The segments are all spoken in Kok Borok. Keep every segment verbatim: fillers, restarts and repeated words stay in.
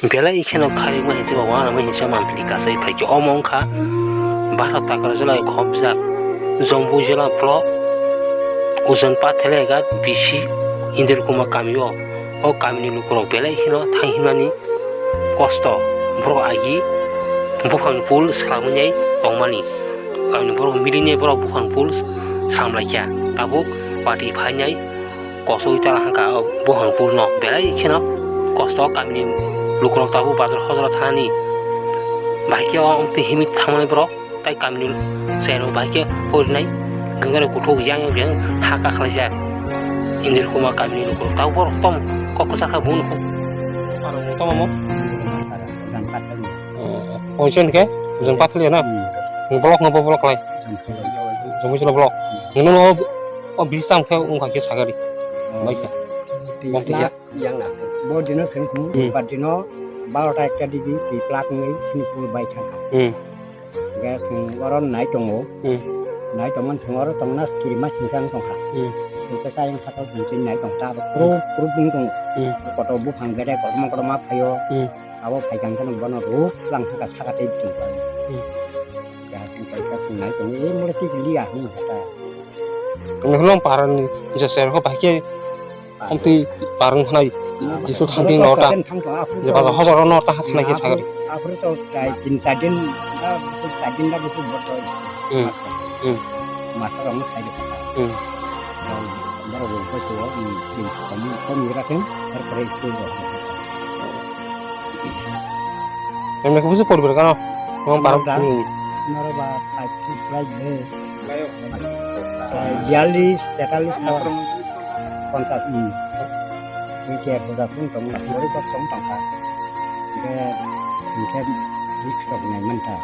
Belai kheno kharima hinsa ba wana ma hinsa mampli kasai phaikhe omo wngkha Bharat Takrajalai khopjak Jampuijala block Ujon Pathelghat B C Indir Kumar kamio. O kamini lukurok belai kheno thang himnani kosto, borok agi buphang pool swlamwi tongmani. Kamini borok milinai borok buphang pool swlamlaikha. Tabuk party phainai kosoi tala hangkha o buphang pool no belai kheno kosto kamini lukurok tabuk bazar hojora thanani. Bahai khe o twi himwi thangmani borok. Tai kamini chairok bahai khe porinai, gangare kuthuk yang yang haka khlaijak. Indir Kumar kamini lukurok tau borok tom kok kwchar kha bun kok. Parang tong mo? Jan Pathalia. Oh, oh, jen ke? Jan Pathalia na? Hmm. Block no bo block lai. Jan Pathalia. Jampuijala block. Hmm. Nunu o, o bisam khe wngkha khe sagari. Oh. Bai khe. Twi Bong twi kla ya. Yang na. Bo dino sengkhu, Hmm. Ba dino barota ekta digi twi plak wngwi sini pool bai thangkha. Hmm. Hingke chwng oro nai tongo. Hmm. Nai tongmani chwng oro tongna kirima singsa wng tongkha. Hmm. Chwng kesa ayang hachal tongtwi nai tongkha, abo Hmm. krup krup wng tongo. Hmm. Kotor buphang bedek kotorma kotorma phaio. Hmm. Abo phaikha hwnkhe bono ruk lang thangkha saka tei tongkha. Hmm. Ya, chwng kesa chwng nai tongo, e mole tik liya hinwi kha ta. Tongmani parani je ser ho bahai khe Amtwi parwng khnai, Isuk thangting lota. Je bazar hojaro no ta khnai khe sagri. Aphuru to chai tin char din, da busuk char din, da busuk boto isko. Hmm. Hmm. Master rok no sai de kata. Hmm. Borok bo poisa o, hmm, tin kom, kom gira khe, har pore isko bo. Emne khe busu porbe kano. Ngam parwng. Sinara ba pachis lai de. Bialis, tetalis, ponchas, hmm. Wngkhe hojak wng tongmani, borok kok tong tongkha. Hingkhe chwngkhe risk rok nai mankha.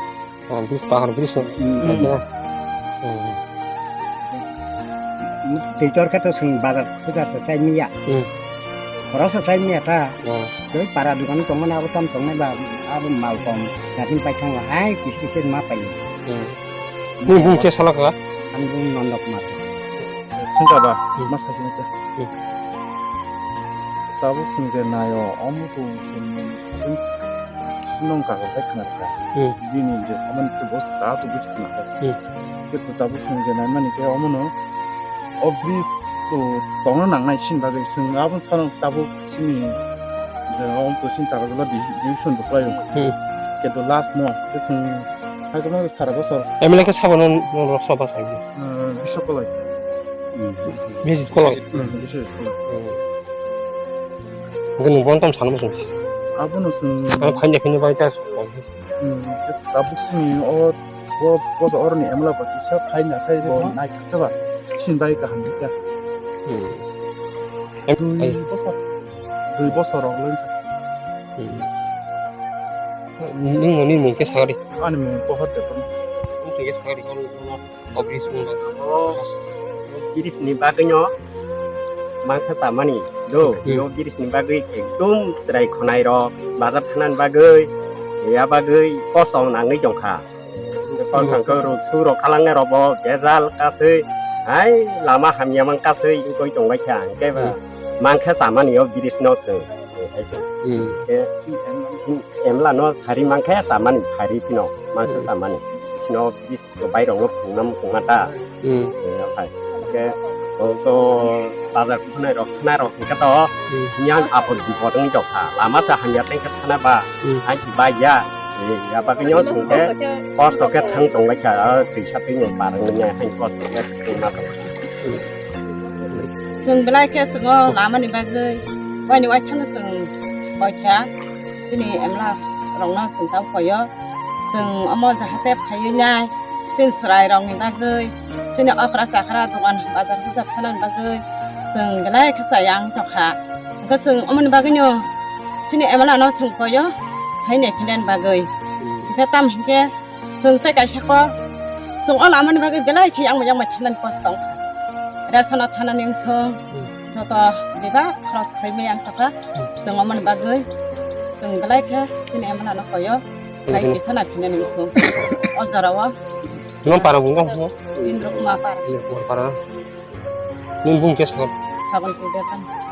Oh, bis bahar bis. Hmm. Twitor khe to chwng bazar khujar se chai miya. Hmm. Khoro se chai miya ta. Oh. Tei para dukan tongmani abo tam tongnai ba abo mal kom. Datin pai thango, hai kisi kisi ma pai. Hmm. Bung, bung khe salak kha? Ang bung Nanda Kumar. Sengkha ba, Hmm. ma sakini ta. Hmm. Tabuk chwng je nayo, omo to chwng twi sinong kago sai khna kha. Hmm. Bini je samani to bos ka to buj khna kha. Hmm. Khe to tabuk chwng je nai mani khe omo no o bridge to tongna nangnai sin bagwi chwng abo sano tabuk. Sini je om to sin taka jala di-, division bo khlai. Hmm. Khe to last no, khe sini hai kono sara bosor. M L A khe sabo no, no rok soba sai. Eh, Biswa Koloi. Hmm. Bijit Koloi. Hmm, Biswa Koloi. Hmm. Hingke nung bon tam sana muchung. Abono sini. Ano phaina phini bai ta. Hmm, khe tabuk sini o Bo, bo sa oroni M L A ba kisa phaina khai bo Hmm. naithok khe ba. Chini bagwi kaham khe. Hmm. Em, Dui ai. Bosor. Dui bosor rok loi. Hmm. Nini mung khe sagari. Ani mung Pohor Debbarma. Mung khe sagari. Office mung. O, office ni bagwi no mangkha samani. Do, Hmm. yo office ni bagwi ekdom chwrai khonai rok, bazar thanani bagwi, ya bagwi kosong nangwi tongkha. Kosong khe ruk su rok kalangnai rok bo bejal kasui, hai lama hamya man kasui wngwi tongbai kha, hwnkhe ba Hmm. mankhe samani o bridge no se. Hmm. Khe sin emla no sari mankhe samani phari phino, mankhe Hmm. samani. Sino bridge to bai rok no phungna muchungma ta. Hmm. Hai. Khe o to bazar khonai rok, khonai rok hwnkhe to Hmm. sini ang apot bipot wngwi tongkha. Lama se hamya tengkhe thana ba, Hmm. hai ki bai ya. Eh, ya bagwi no chwng khe kosto khe thang tongbai kha, ah, twisa twi no par wngya, hai kosto khe thangma tong. Chwng belai khe chwng o lama ni bagwi, waini waithang no chwng koi kha, chini emla rok no chwng tamo koi o, chwng omo jahate phaiwi nai, chini chwrai rok ni bagwi, chini okra chakra dogan bazar hajak thana ni bagwi, chwng belai khe chaya wng tongkha. Hwnkhe chwng omoni bagwino chini emla no chwng koyo hai nai philani bagwi. Hmm. Hwnkhe tam hinkhe chwng tei kaisa kok chwng o lamani bagwi belai khe yang yang bai thanani kosto wngkha. Ration o thanani wngthung, Hmm. joto bebak khoros khlai maya wngkha. Hmm. Chwng omoni bagwi chwng belai khe chini emla no koyo hai Hmm. kisa nai philani wngthung. O jora o. Nwng para bung kong? Indra Kumar para. Indra Kumar para. Nwng bung khe sakha? Phagun Kumar para.